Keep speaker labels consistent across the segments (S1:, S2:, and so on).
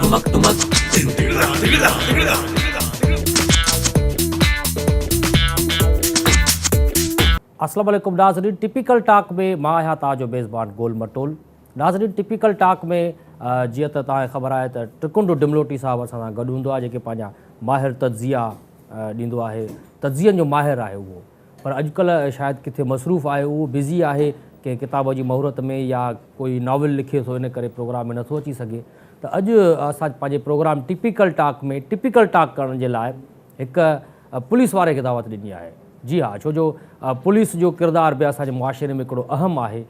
S1: اسلام عليڪم ناظرين ٽپيڪل ٽاڪ ۾ مان آهيان توهان جو ميزبان گول مٽول ناظرين ٽپيڪل ٽاڪ ۾ جيئن ته توهان کي خبر آهي ته ٽڪنڊو ڊملوٽي صاحب اسان سان گڏ هوندو آهي جيڪي پنهنجا ماهر تجزيا ڏيندو آهي تجزين جو ماهر آهي اهو پر اڄڪلهه شايد ڪٿي مصروف آهي اهو بزي آهي ڪنهن ڪتاب جي مهورت ۾ يا ڪوئي ناول لکي ٿو ان ڪري پروگرام ۾ نٿو اچي سگهي ته اڄ اسان پنهنجي programme typical talk ۾ typical talk ڪرڻ جي لاء هڪ پوليس واري کي دعوت ڏني آهي جي ها ڇو جو پوليس جو ڪردار به اسان جي معاشري ۾ هڪڙو اهم آهي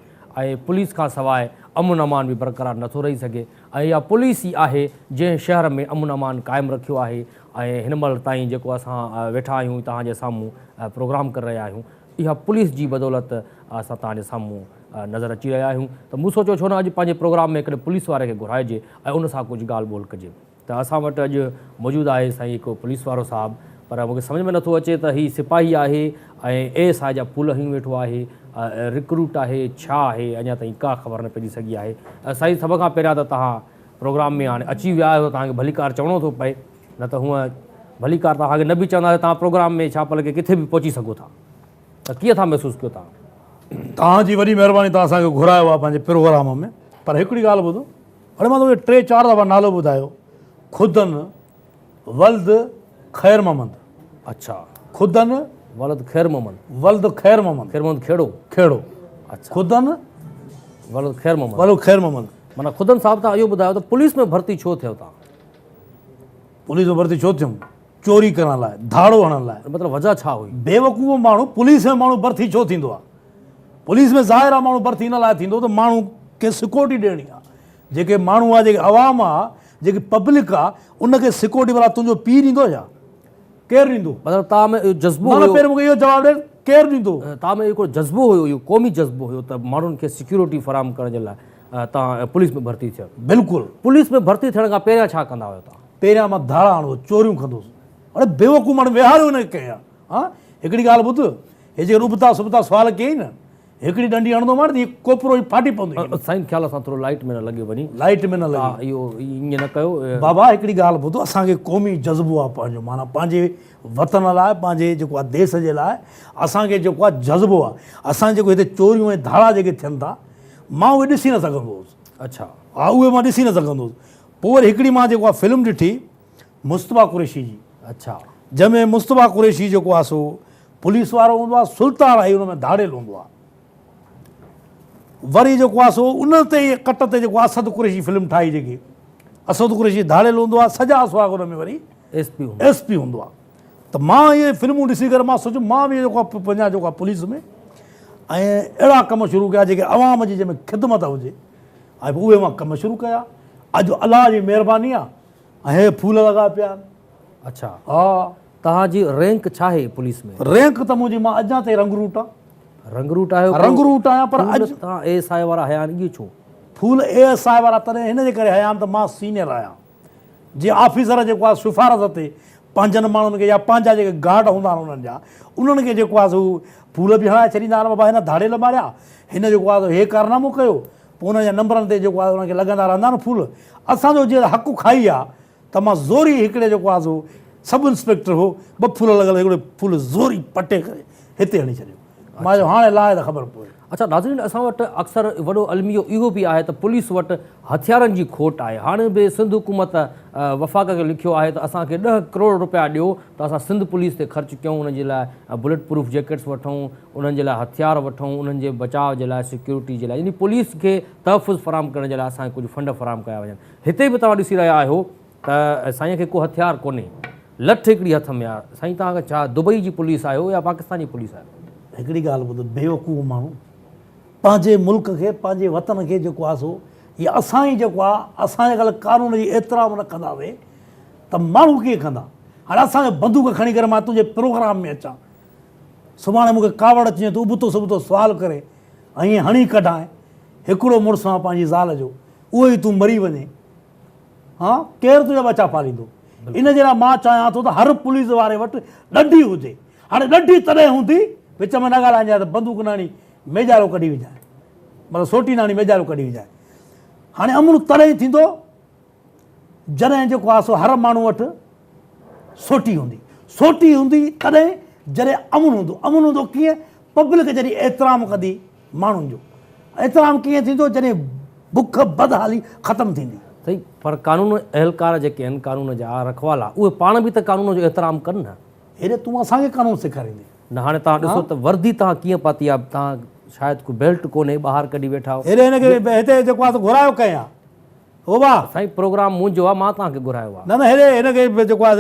S1: ۽ پوليس کان سواء امن امان به برقرار نٿو رهي سگهي ۽ اها پوليس ئي آهي جنهن شهر ۾ امن امان قائم رکيو آهي ۽ هن مهل تائين جيڪو اسان ويٺا آهيون توهان جي سامهون پروگرام ڪري رهيا آهيون اها پوليس جي بدولت اسان توهان جي سامهون نظر اچي رهيا آهيون ته مون سوچيو ڇو نه اڄ پنهنجي پروگرام ۾ هڪڙي پوليس واري کي گهرائجي ۽ ان سان ڪجهه ڳالهه ٻولهه ڪجي ته اسان وٽ اڄ موجود آهي سائين هڪ پوليس وارو صاحب پر مون کي سمجهه ۾ نٿو اچي ته هي سپاهي آهي ۽ اي ايس I جا ڦول هنيون ويٺو آهي رڪروٽ آهي ڇا آهي اڃا تائين ڪا خبر نه پئجي سگهي آهي سائين سڀ کان پهريان ته توهان پروگرام ۾ هاڻي اچي ويا آهيو ته توهان کي ڀليڪار چوڻو ٿو پئي نه ته هونء ڀليڪار توهان کي نه به چونداسين توهان پروگرام ۾ ڇا بلڪه ڪٿي به پهچي سگهو ٿا ته ڪيئن ٿا محسوس ڪيو توهان؟
S2: توهان جي وڏي مهرباني توهان اسان کي گهرايو آهي پنهنجي پروگرام ۾ پر هڪڙي ڳالهه ٻڌو اڙي مان توکي ٽي چار دفعا نالو ٻڌايو خدن ولد خير محمد.
S1: اڇا.
S2: خدن.
S1: ولد خير محمد.
S2: ولد خير محمد.
S1: خير محمد کهڙو.
S2: کهڙو.
S1: اڇا.
S2: خدن.
S1: ولد خير محمد.
S2: ولد خير محمد.
S1: معنيٰ خدن صاحب تان اهو ٻڌايو ته پوليس ۾ ڀرتي ڇو ٿيو تان؟
S2: پوليس ۾ ڀرتي ڇو ٿيم؟ چوري ڪرڻ لاء، ڌاڙو هڻڻ لاء.
S1: مطلب وجهه ڇا هئي؟
S2: بيوقوف ماڻهو پوليس ۾ ماڻهو ڀرتي ڇو ٿيندو آ؟ پوليس ۾ ظاهر آ ماڻهو ڀرتي ان لاء ٿيندو ته ماڻهو کي سيڪورٽي ڏيڻي آ. جيڪي ماڻهو آ جيڪي عوام آ جيڪي پبلڪ آ ان کي سيڪورٽي ڀلا تنهنجو پيء ڏيندو ڇا؟ ڪير ڏيندو؟
S1: مطلب توهان ۾ اهو جذبو هيو.
S2: نه نه پهرين مون کي اهو جواب ڏي ڪير ڏيندو؟
S1: توهان ۾ هڪڙو جذبو هيو اهو قومي جذبو هيو ته ماڻهن کي سيڪيورٽي فراهم ڪرڻ جي لاء توهان پوليس ۾ ڀرتي ٿيو.
S2: بلڪل.
S1: پوليس ۾ ڀرتي ٿيڻ کان پهريان ڇا ڪندا هيو توهان؟
S2: پهريان مان ڌاڙا هڻندو هوس چوريون ڪندو هوس. اڙي بيوقوف ماڻهو ويهاريو هن کي ڪنهن ها هڪڙي ڳالهه ٻڌ هي جيڪڏهن ابتا سبتا سوال ڪيئي نه هڪڙي ڏنڊي هڻندومانء ته هي ڪوپرو ئي ڦاٽي پوندو.
S1: سائين خيال سان ٿورو لائيٽ ۾ نه لڳي وڃي.
S2: لائيٽ ۾ نه لڳي.
S1: اهو ائين نه ڪيو.
S2: بابا هڪڙي ڳالهه ٻڌ اسان کي قومي جذبو آ پنهنجو معنيٰ پنهنجي وطن لاء پنهنجي جيڪو آ ديس جي لاء اسان کي جيڪو آ جذبو آ اسان جيڪو هتي چوريون ۽ ڌاڙا جيڪي ٿين ٿا مان اهي ڏسي نه سگهندو هوس.
S1: اڇا.
S2: ها اهي مان ڏسي نه سگهندو هوس پوء وري هڪڙي مان جيڪو آ فلم ڏٺي مصطفيٰ قريشي جي.
S1: اڇا.
S2: جنهن ۾ مصطفيٰ قريشي جيڪو آ سو پوليس وارو هوندو آ سلطان آهي ان ۾ ڌاڙيل هوندو آ وري جيڪو آ سو ان تي ئي ڪٽ تي جيڪو اسد قريشي فلم ٺاهي جيڪي اسد قريشي ڌاڙيل هوندو آ سجا سهاڳ ان ۾ وري
S1: ايس پي هوندو
S2: ايس پي هوندو آ ته مان اهي فلمون ڏسي ڪري مان سوچيو مان به جيڪو آ وڃان جيڪو آ پوليس ۾ ۽ اهڙا ڪم شروع ڪيا جيڪي عوام جي جنهن ۾ خدمت هجي ۽ پوء اهي مان ڪم شروع ڪيا اڄ الله جي مهرباني آ ۽ هي ڦول لڳا پيا آهن.
S1: اڇا
S2: ها.
S1: توهان جي رينڪ ڇا آهي پوليس ۾؟
S2: رينڪ ته منهنجي مان اڄان تائين رنگروٽ آهيان.
S1: رنگروٽ آهيو
S2: رنگروٽ آهيان پر اڄ
S1: توهان اي ايس I وارا هيا آهن اهي ڇو؟
S2: ڦول اي ايس I وارا تڏهن هن جي ڪري هيا آهن ته مان سينيئر آهيان. جي آفيسر جيڪو آهي سفارت تي پنهنجن ماڻهن کي يا پنهنجا جيڪي گارڊ هوندا آهن انهن جا انهن کي جيڪو آهي سو ڦول به هڻائي ڇڏيندا آهن بابا هن ڌاڙيل ماريا هن جيڪو آهي سو هي ڪارنامو ڪيو پوء انهن جا نمبرن تي جيڪو آهي انهن کي لڳندا رهندا آهن ڦول. اسان جو جي حق کائي ها ته مان زوري هڪڙي جيڪو آهي سو سب انسپيڪٽر هو، ٻه ڦول لڳل هڪڙو ڦول زوري پٽي ڪري هتي هڻي ڇڏيو. مان چيو هاڻي لاهه ته خبر پوي.
S1: اڇا ناظرين اسان وٽ اڪثر وڏو الميو اهو به آهي ته پوليس وٽ هٿيارن جي کوٽ آهي. هاڻي به سنڌ حڪومت وفاق کي لکيو آهي ته اسان کي ڏهه ڪروڙ رپيا ڏيو ته اسان سنڌ پوليس تي خرچ ڪيون انهن جي لاء بلٽ پروف جيڪيٽس وٺون انهن جي لاء هٿيار وٺون، انهن جي بچاء جي لاء، سيڪيورٽي جي لاء يعني پوليس کي تحفظ فراهم ڪرڻ جي لاء اسان کي ڪجهه فنڊ فراهم ڪيا وڃن. هتي به توهان ڏسي رهيا آهيو ته سائين کي ڪو هٿيار ڪونهي، لٺ هڪڙي هٿ ۾ آهي. سائين توهان ڇا دبئي جي پوليس آهيو يا پاڪستان جي پوليس آهيو؟
S2: هڪڙي ڳالهه ٻڌ بيوقوف ماڻهو پنهنجي ملڪ کي پنهنجي وطن کي جيڪو آهي سو هي اسان ئي جيڪو آهي اسان جيڪڏهن قانون جي احترام نه ڪنداسين ته ماڻهو ڪيئن ڪندا؟ هاڻي اسان جو بندوق کڻي ڪري مان تنهنجي پروگرام ۾ اچان سڀاڻي مون کي ڪاوڙ اچي وڃي ته ابتو سبتو سوال ڪري ائين هڻي ڪڍانء. هڪڙو مڙس آن پنهنجي زال جو، اهو ئي تون مري وڃين. ها، ڪير تنهنجا ٻچا پاليندو؟ ان جي لاء مان چاهيان ٿو ته هر پوليس واري وٽ ڏنڊي هجي. هاڻي ڏنڊي تڏهن هوندي، وچ ۾ نه ڳالهائجانء ته بندوق نه هڻي ميڄارو ڪڍي وجهانء. مطلب سوٽي نه هڻي ميڄارو ڪڍي وجهانء. هاڻي امن تڏهن ٿيندو. جڏهن جيڪو آهي سو هر ماڻهو وٽ سوٽي هوندي. سوٽي هوندي تڏهن جڏهن امن هوندو. امن هوندو ڪيئن؟ پبلڪ جڏهن احترام ڪندي ماڻهن جو. احترام ڪيئن ٿيندو؟ جڏهن بک بدحالي ختم ٿيندي.
S1: سائين پر قانون اهلڪار جيڪي آهن قانون جا رکوالا اهي پاڻ به ته قانون جو احترام ڪن نه.
S2: هيڏي تون اسان کي قانون سيکاريندين.
S1: نه هاڻي توهان ڏسو ته وردي توهان ڪيئن پاتي آهي توهان شايد ڪو بيلٽ ڪونهي ٻاهر ڪڍي ويٺا آهيو.
S2: هيڏي هن کي هتي جيڪو آهي سو گهرايو ڪنهن آهي؟ هو وا.
S1: سائين پروگرام منهنجو آ مان توهان کي گهرايو آ.
S2: نه نه هيڏي هن کي جيڪو آ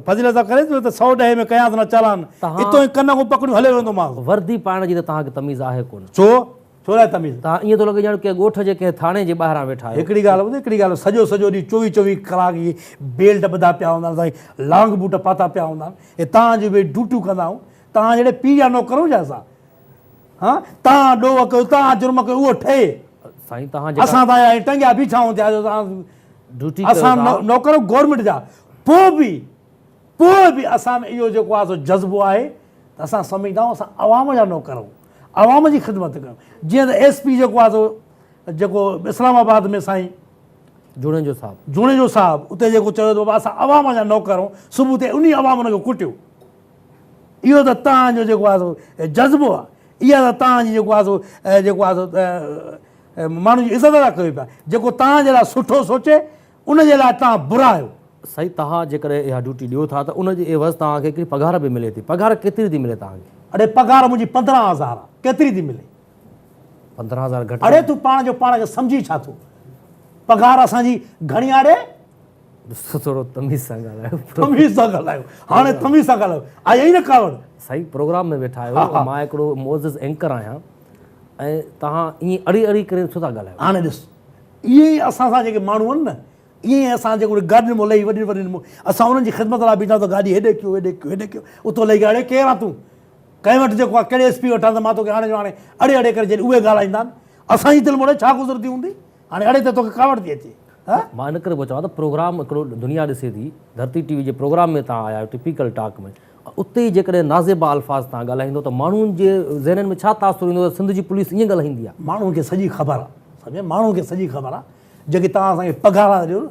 S2: فضيلت صاحب ڪري ٿو ته 110 ۾ ڪيانس نه چالان اتو ئي ڪن کان پڪڙيون هليو ويندومانس.
S1: وردي پائڻ جي ته توهان کي تميز آهي ڪونه.
S2: ڇو؟ ڇو لاء تميز؟
S1: توهان ائين ٿو لڳي ڄڻ ڪنهن ڳوٺ جي ڪنهن ٿاڻي جي ٻاهران ويٺا آهيو.
S2: هڪڙي ڳالهه ٻڌ هڪڙي ڳالهه سڄو سڄو ڏينهن چوويهه چوويهه ڪلاڪ اهي بيلٽ ٻڌا پيا هوندا آهن سائين لانگ بوٽ پاتا پيا هوندا آهن اهي توهان جون به ڊيوٽيون ڪندا آهيون توهان جهڙي پيء جا نوڪر هجون اسان. ها تان ڏوهه ڪيو تان جرم ڪيو اهو ٺهي.
S1: سائين تهان جيڪا
S2: اسان تان ائين ٽنگيا بيٺا آهيون ٿيا جو تان
S1: ڊيوٽي ڪيو
S2: اسان نوڪر گورنمينٽ جا پوء به پوء به اسان ۾ اهو جيڪو آهي سو جذبو آهي ته اسان سمجهندا آهيون اسان عوام جا نوڪر آهيون عوام جي خدمت ڪيون جيئن ته ايس پي جيڪو آهي سو جيڪو اسلام آباد ۾ سائين
S1: جوڻيجو صاحب
S2: جوڻيجو صاحب اتي جيڪو چيو ته بابا اسان عوام جا نوڪر آهيون صبح تي انهي عوام ان کي ڪٽيو اهو ته توهان جو جيڪو آهي سو جذبو آهي، اها ته توهان جي جيڪو آهي سو جيڪو آهي سو ماڻهن جي عزت ٿا ڪيو پيا، جيڪو توهان جي لاء سٺو سوچي ان جي لاء توهان برا آهيو.
S1: سائين توهان جيڪڏهن اها ڊيوٽي ڏيو ٿا ته ان جي عيوض توهان کي هڪڙي پگهار به ملي ٿي، پگهار ڪيتري ٿي ملي توهان کي؟
S2: اڙي پگهار منهنجي 15,000 آهي، ڪيتري ٿي ملي؟
S1: 15,000 گهٽ.
S2: اڙي تون پاڻ جو پاڻ کي سمجهين ڇا ٿو؟ پگهار اسان جي گهڻي آهي ڙي؟
S1: دوستو ٿورو تميز سان ڳالهايو.
S2: تميز سان ڳالهايو هاڻي تميز سان ڳالهايو آئي نه ڪاوڙ.
S1: سائين پروگرام ۾ ويٺا آهيو مان هڪڙو معزز اينڪر آهيان ۽ توهان ائين اڙي اڙي ڪري ڇو ٿا ڳالهايو.
S2: هاڻي ڏس ائين ئي اسان سان جيڪي ماڻهو آهن نه ائين ئي اسان جيڪو گاڏين مان لهي وڏين وڏين مان اسان انهن جي خدمت لاء بيٺا آهيون ته گاڏي هيڏي ڪيو هيڏي ڪيو هيڏي ڪيو اتو لهي ڪري اڙي ڪير آهين تون ڪنهن وٽ جيڪو آهي ڪهڙي ايس پي وٽ آهين ته مان توکي هاڻي جو هاڻي اڙي اڙي ڪري جڏهن اهي ڳالهائيندا آهن اسان جي دل ۾ ڇا گذرندي هوندي. هاڻي اڙي ته توکي ڪاوڙ ٿي اچي ها.
S1: مان ان ڪري پيو چوان ته پروگرام هڪڙو دنيا ڏسي ٿي ڌرتي ٽي وي جي پروگرام ۾ توهان آيا آهيو ٽپيڪل ٽاڪ ۾ اتي ئي جيڪڏهن نازيبا الفاظ توهان ڳالهائيندو ته ماڻهن جي ذهنن ۾ ڇا تاثر ايندو ته سنڌ جي پوليس ائين ڳالهائيندي آهي.
S2: ماڻهن کي سڄي خبر آ سمجهيو ماڻهن کي سڄي خبر آ جيڪي توهان اسان کي پگهار ٿا ڏيو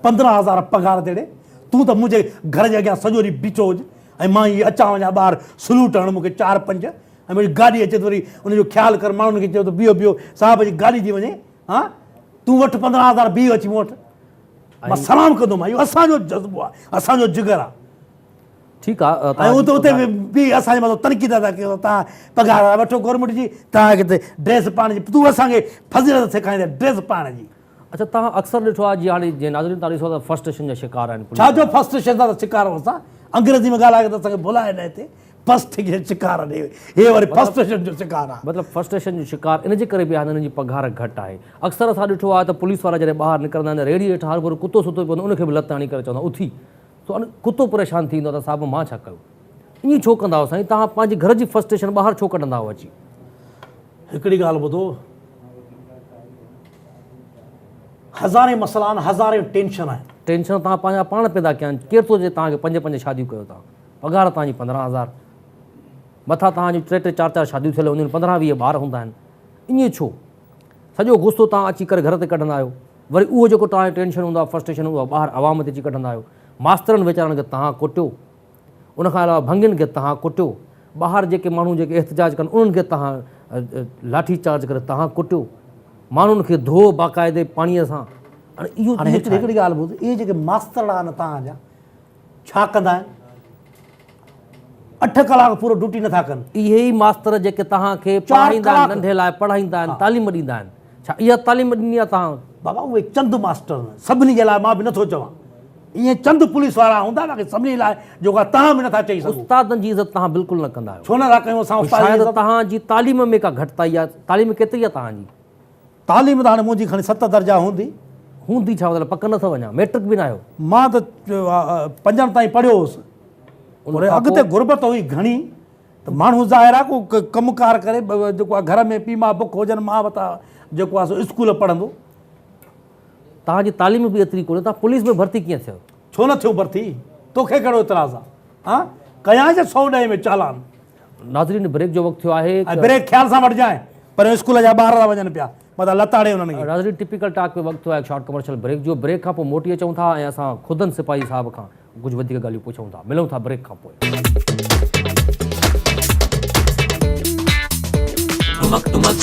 S2: 15,000 پگهار تي ڙي تون ته منهنجي گهر جي اڳيان سڄو ڏينهن بيٺو هج ۽ مان هي اچان وڃان ٻاهر سلوٽ هڻ مون کي چار پنج ۽ منهنجي گاڏي اچي ته وري ان جو خيال ڪر ماڻهن کي چئو ته بيهو بيهو صاحب جي گاڏي ٿي وڃي ها تون وٺ 15,000 بيهه اچي مون وٽ مان سلام ڪندومانء اهو اسان جو جذبو آهي اسان جو جگر آهي.
S1: ٺيڪ آ
S2: ۽ اتي اتي به اسان جي مٿان تنقيد ٿا ڪيو توهان پگهار وٺو گورنمينٽ جي توهان کي ڊريس پائڻ جي تون اسان کي فضيلت سيکاريندين ڊريس پائڻ جي.
S1: اڇا توهان اڪثر ڏٺو آهي جيئن هاڻي جيئن ناظرين توهان ڏسو ته فرسٽريشن جا شڪار آهن
S2: پوليس ڇا جو فرسٽريشن جا شڪار آهيون اسان انگريزي ۾ ڳالهايو ته اسان کي ڀلائي نه هتي فرسٽ جي شڪار ڏي هي وري فرسٽريشن جو شڪار آهي.
S1: مطلب فرسٽريشن جو شڪار ان جي ڪري به آهن انهن جي پگهار گهٽ آهي اڪثر اسان ڏٺو آهي ته پوليس وارا جڏهن ٻاهر نڪرندا آهن ته ريڙهي هيٺان هرڀرو ڪتو ستو پيو هوندو ان کي به لت هڻي ڪري چوندا اٿي سو ڪتو پريشان ٿي ويندو آهي ته صاحب مان ڇا ڪيو ائين ڇو ڪندا آهيو سائين توهان پنهنجي گهر جي فرسٽريشن ٻاهر ڇو ڪڍندا آهيو اچي.
S2: هڪڙي ڳالهه ٻڌو هزارين مسئلا آهن هزارين ٽينشن آهن.
S1: ٽينشن توهان پنهنجا پاڻ پيدا ڪيا آهن ڪير ٿو چئي توهان کي پنج پنج شاديون ڪيو ٿا پگهار توهان جي 15,000 مٿان توهان جون ٽي ٽي چار چار شاديون ٿيل هونديون آهن 15 20 ٻار هوندا آهن ائين ڇو سڄو غصو توهان اچي ڪري گهر تي ڪڍندا آهيو وري اهو جيڪو توهان جو ٽينشن هوندو آهي فرسٽريشن هوندو آهي ٻاهر عوام تي اچي ڪڍندا آهيو ماسترن ويچارن کي توهان ڪٽيو ان کان علاوه ڀنگين کي تهان ڪٽيو، ٻاهر جيڪي ماڻهو جيڪي احتجاج ڪن انهن کي تهان لاٺي چارج ڪري تهان ڪٽيو، ماڻهن کي ڌوئو باقاعدي پاڻيء سان، هاڻي اهو
S2: هاڻي هڪڙي هڪڙي ڳالهه ٻڌ، اهي جيڪي ماسترڙا آهن تهان جا ڇا ڪندا آهن؟ اٺ ڪلاڪ پورو ڊيوٽي نٿا ڪن.
S1: اهي ئي ماستر جيڪي تهان کي پڙهائيندا آهن، ننڍي لاء پڙهائيندا آهن، تعليم ڏيندا آهن، ڇا اها تعليم ڏني آهي تهان؟
S2: بابا اهي چند ماستر نه، سڀني جي لاء مان به نٿو چوان. ائين چند پوليس وارا هوندا باقي سڀني لاء جيڪو آهي تهان به نٿا چئي سگهو.
S1: استادن جي عزت تهان بلڪل نه ڪندا آهيو.
S2: ڇو نه ٿا ڪيون اسان استاد جي
S1: شايد
S2: عزت.
S1: تهان جي تعليم ۾ ڪا گهٽتائي آهي. تعليم ڪيتري آهي تهان جي؟
S2: تعليم ته هاڻي منهنجي کڻي ست درجا هوندي.
S1: هوندي ڇا مطلب پڪ نه اٿو اڃا ميٽرڪ به نه آهيو.
S2: مان ته پنجن تائين پڙهيو هوس. پر اڳتي غربت هئي گهڻي ته ماڻهو ظاهر آهي ڪو ڪم ڪار ڪري جيڪو آهي گهر ۾ پيء ماء بک هجن ماء به ته جيڪو آهي سو اسڪول پڙهندو.
S1: توهان جي تعليم به ايتري ڪونهي، توهان پوليس ۾ ڀرتي ڪيئن ٿيو؟
S2: ڇو نه ٿيو ڀرتي؟ توکي ڪهڙو اعتراض آ؟ هان؟ ڪيانء ڇا 110 ۾ چالان؟
S1: ناظرين بريڪ جو وقت ٿيو آهي.
S2: ۽ بريڪ خيال سان وٺجانء، پريون اسڪول جا ٻار ٿا وڃن پيا. متان لتاڙي انهن کي.
S1: ناظرين ٽپيڪل ٽاڪ ۾ وقت ٿيو آهي هڪ شارٽ ڪمرشل بريڪ جو، بريڪ کان پوء موٽي اچون ٿا ۽ اسان خودن سپاهي صاحب کان ڪجهه وڌيڪ ڳالهيون پڇون ٿا. ملون ٿا بريڪ کان پوء.
S3: ٽمڪ ٽمڪ.